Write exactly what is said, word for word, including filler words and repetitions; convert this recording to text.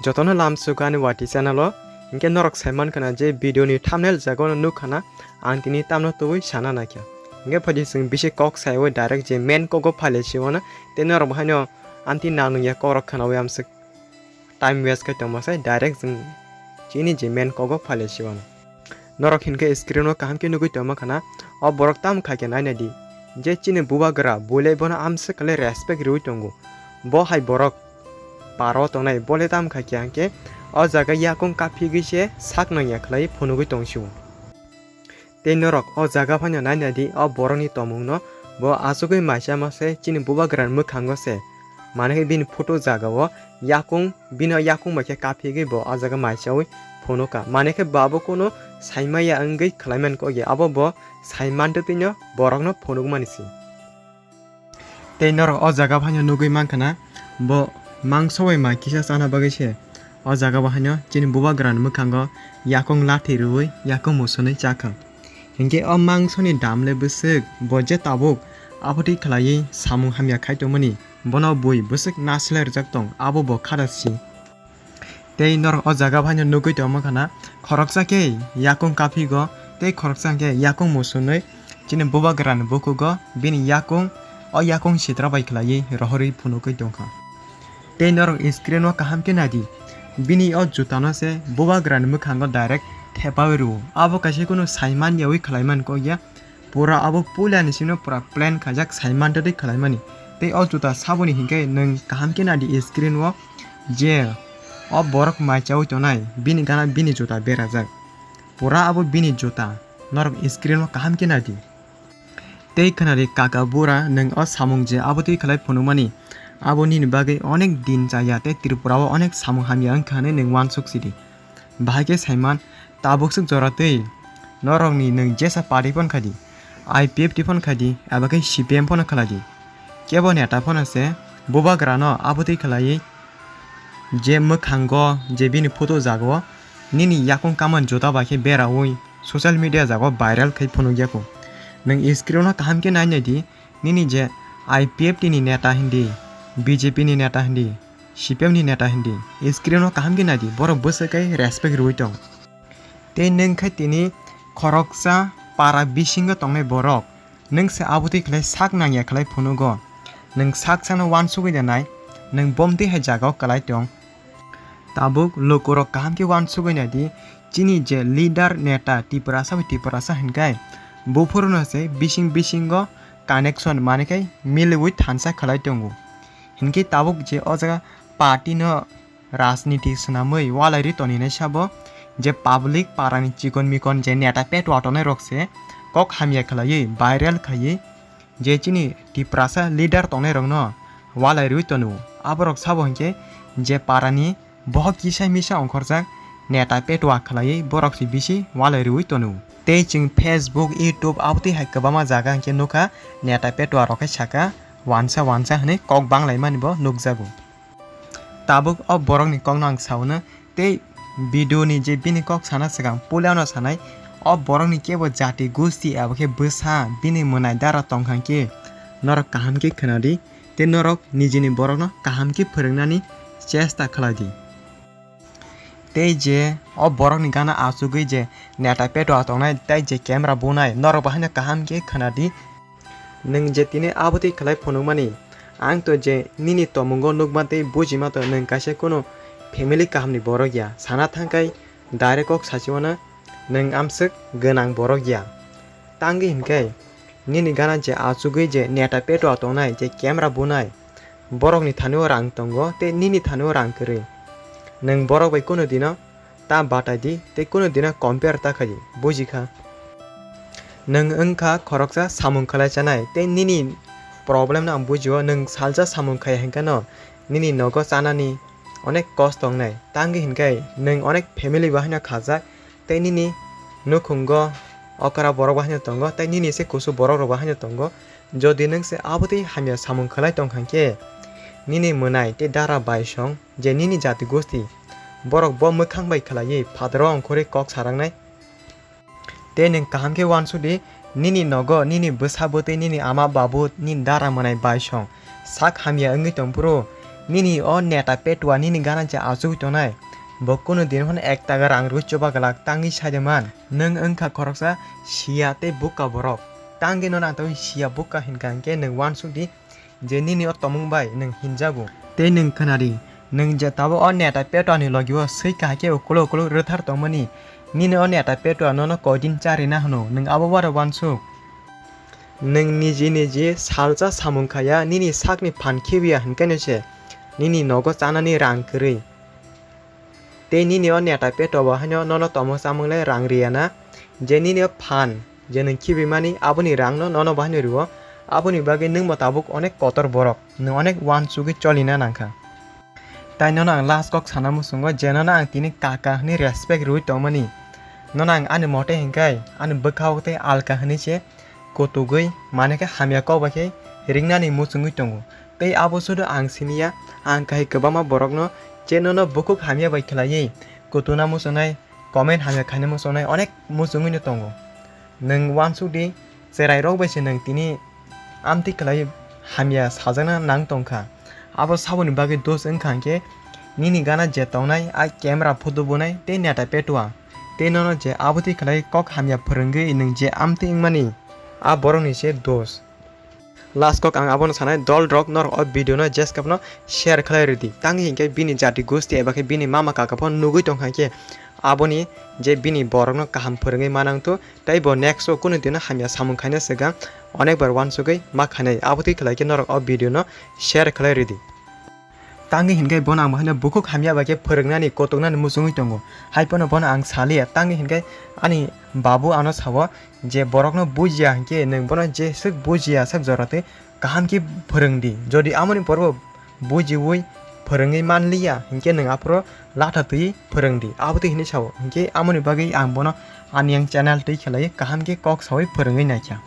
Jotono lamsuk ani wati channel o, hinkhe norok saimankha na je video ni thumbnail jaga no nukha na, ang tini tamno tubui sana naikha. Hinkhe phaidi chwng bisi kok saiwi direct je main kogo phaile siwano, tei norok bo haino amtwi nang nungya kokrok khwnawi amswk time waste khai tongma sai direct chwng chini je main kogo phaile siwano. Norok hinkhe screen o kaham khe nugwi tongma khana, o borok tamo khaikhe nainai di. Je chini bubagra, builai bono amswk khlai respect riwi tongo. Bo hai borok paro tongnai, bole tamo khaikhe hinkhe o jaga yakung kaphigwi se sak nangya khlai phunugwi tongsio. Tei norok o jaga phaino nainai di, o borokni tongmungno bo achugwi maisa ma se chini bubagrani mwkhango se. Manwi khe bini photo jaga o yakung, bini o yakung bai khe kaphigwi bo o jaga maisaui phunukha. Manwi khe bo abo kunu saimaya wngwi khlaiman kok ya, abo bo saimantwino borokno phunukmani se. Tei norok o jaga phaino nugwi mankha na, bo mangso bai mai kisa chana bagwi se o jaga bo haino chini bubagrani mwkhango yakung lathi rwui yakung musunwi chakha. Hinkhe o mangsoni dam le bwswk, bo je tabuk abotwi khlaiwi samung hamya khai tongmani, bono bui bwswk nasilai rwjak tong, abo bo khada si. Tei norok o jaga phaino nugwi tongma khana, khoroksa khe yakung kaphigo, tei khoroksa khe yakung musunwi chini bubagrani bukugo bini yakung, o yakung sitra bai khlaiwi rohorwi phunukwi tongkha. Tei norok screen o kaham khe naidi, bini o jutano se bubagrani mwkhango direct thepaui rwo. Abo kaisa kunu saiman yaui khlaiman kok ya, pura abo puilani sino pura plan khaijak saiman tei khlaimani. Tei o juta saboni hinkhe nwng kaham khe naidi screen o je o borok maichaui tonai, bini gana bini juta berajak. Pura abo bini juta, norok screen o kaham khe naidi. Tei khwnadi kaka bura, nwng o samung je abotwi khlai phunukmani, abo nini bagwi onek din chaya tei Tripura o onek samung hamya wngkha hwnwi nwng uansuk sidi. Bahai khe saiman, tabuk swk jora twi norokni nwng jesa party phone khaidi, I P F T phone khaidi, eba khe C P M phone khlaidi. Kebo neta phone se bubagrano abotwi khlaiwi je mwkhango je bini photo jago nini yakung kaman juta bai khe beraui social media jago viral khai phunukya kho. Nwng screen o kaham khe nai nai di, nini je I P F T ni neta hindi, B J P ni neta hindi, C P M ni neta hindi, screen o kaham khe nai di, borok bwswk khe respect rwui tong. Tei nwng khe tini khoroksa para bisingo tongnai borok, nwng se abotwi khlai sak nangya khlai phunugo. Nwng sak sano uansugwi da nai, nwng bomtwi hai jagao kwlai tong. Tabuk lukurok kaham khe uansugwi nai di, chini je leader neta Tiprasa bai Tiprasa hinkhai, buphuruno se bising bisingo connection manwi khai miliui thansa khlai tongo. Hinkhe tabuk je o jaga party no rajniti swnamwi ualairwi toninai sabo je public parani chikon mikon je neta petwa tongnai rok se kok hamya khlaiwi viral khaiwi je chini Tiprasa leader tongnai rokno ualairwi tono. Aborok sabo hinkhe je parani bohok kisa misa ongkhorjak neta petwa khlaiwi borok se bisi ualairwi tono. Tei chwng Facebook, YouTube abotwi hai kwbangma jaga hinkhe nukha neta petwa rok khe saka wansa wansa hwnwi kok banglaimani bo nukjago. Tabuk o borokni kokno ang sauna tei video ni je bini kok sana swkang puilano sanai, o borokni kebo jati gusti abo khe bwsa bini mwnai dara tongkha khe norok kaham khe khwnadi tei norok nijini borokno kaham khe phwrwngnani chesta khlai di. Tei je o borokni gana achugwi je neta petwa tongnai tei je camera bunai norok bo haino kaham khe khwnadi. Nwng je tini abotwi khlai phunukmani, ang to je nini tomungo nukma tei bujima to nwng kaisa kunu family kahamni borok ya. Sana thangkhai direct kok sachiwano nwng amswk gwnang borok ya. Tangwi hinkhe nini gana je achugwi je neta petwa tongnai je camera bunai, borokni thanio rang tongo tei nini thanio rang kwrwi. Nwng borok bai kunu dino ta batai di tei kunu dino compare ta khai di, buji kha. Nwng wngkha khoroksa samung khlai chanai tei nini problem no ang bujio, nwng salsa samung khai hinkhe no nini nogo chanani onek kosto wngnai, tangwi hinkhe nwng onek family bo haino khajak tei nini nukhungo okra borok bo haino tongo tei nini se kusu borok rok bo haino tongo. Jodi nwng se abotwi hamya samung khlai tongkha hinkhe nini mwnai tei dara bai song je nini jati gosti borok bo mwkhang bai khlaiwi phataro ongkhorwi kok sarangnai. Tei nwng kaham khe uansuk di, nini nogo nini bwsa bwtwi, nini ama babu, nini dara mwnai bai song sak hamya wngwi tong phuru Nini o neta petua nini gana je achugwi tongnai, bo kunu din phano ek taka rang rwui chuba glak tangwi sai de man. Nwng wngkha khoroksa siya tei bukka borok, tangwi no nang tangwi siya bukka hinkha hinkhe nwng uansuk di je nini o tomung bai nwng hinjago. Tei nwng khna di, nwng je tabuk o neta petuani logi o swi kahai khe ukuluk ukuluk rwthar tongmani, nini o neta petua nono koidin charina hwno, nwng abo bai uansuk. Nwng niji niji salsa samung khaya, nini sakni phan khibiya hinkhe no se nini nogo chanani rang kwrwi. Tei nini o neta petua bo haino nono tomo chamung le rang riya na, je nini o phan je nwng khibimani aboni rang no nono bo haino rwo, aboni bagwi nwng bo tabuk onek kotor borok, nwng onek uansugwi cholina nangkha. Tai nono ang last kok sana muchungo je nono ang tini kaka hwnwi respect rwui tongmani, nono ang ani mote hinkhai ani bwkhao tei alka hwnwi se kutugwi, mane khe hamya kok bai khe ringnani muchungwi tongo. Tei abo sudu ang siniya, ang kahai kwbangma borokno je nono bukhuk hamya bai khlaiwi kutuna muchungnai, comment hamya khaina muchungnai onek muchungwino tongo. Nwng uansuk di, cherairok bai se nwng tini amtwi khlai hamya sajakna nang tongkha. Abo saboni bagwi dos wngkha hinkhe nini gana je tongnai a camera photo bonai tei neta petua. Tei nono je abotwi khlai kok hamya phwrwngwi nwng je amtwi wngmani, a borokni se dos. Last kok ang abono sanai, dol rok norok o video no jeskap no share khlai rwdi. Tangwi hinkhe bini jati gusti eba khe bini mama kaka phano nugwi tongkha hinkhe aboni je bini borok no kaham phwrwngwi manang thu, tei bo next o kunu dino hamya samung khaina swkang onek bar uansugwi ma khainai. Abotwi khlai khe norok o video no share khlai rwdi. Tangwi hinkhe bono ang bo haino bukhuk hamya bai khe phwrwngnani, kotoknani muchungwi tongo. Hai phano bono ang saliya, tangwi hinkhe ani babu ano sao je borokno bujiya hinkhe nwng bono jeswk bujiya swk jora twi kaham khe phwrwng di. Jodi amoni borok bujiwi phwrwngwi manliya hinkhe nwng aphuru latha twi phwrwng di. Abotwi hinwi sao hinkhe amoni bagwi ang bono ani yang channel twi khlaiwi kaham khe kok saui phwrwngwi naikha.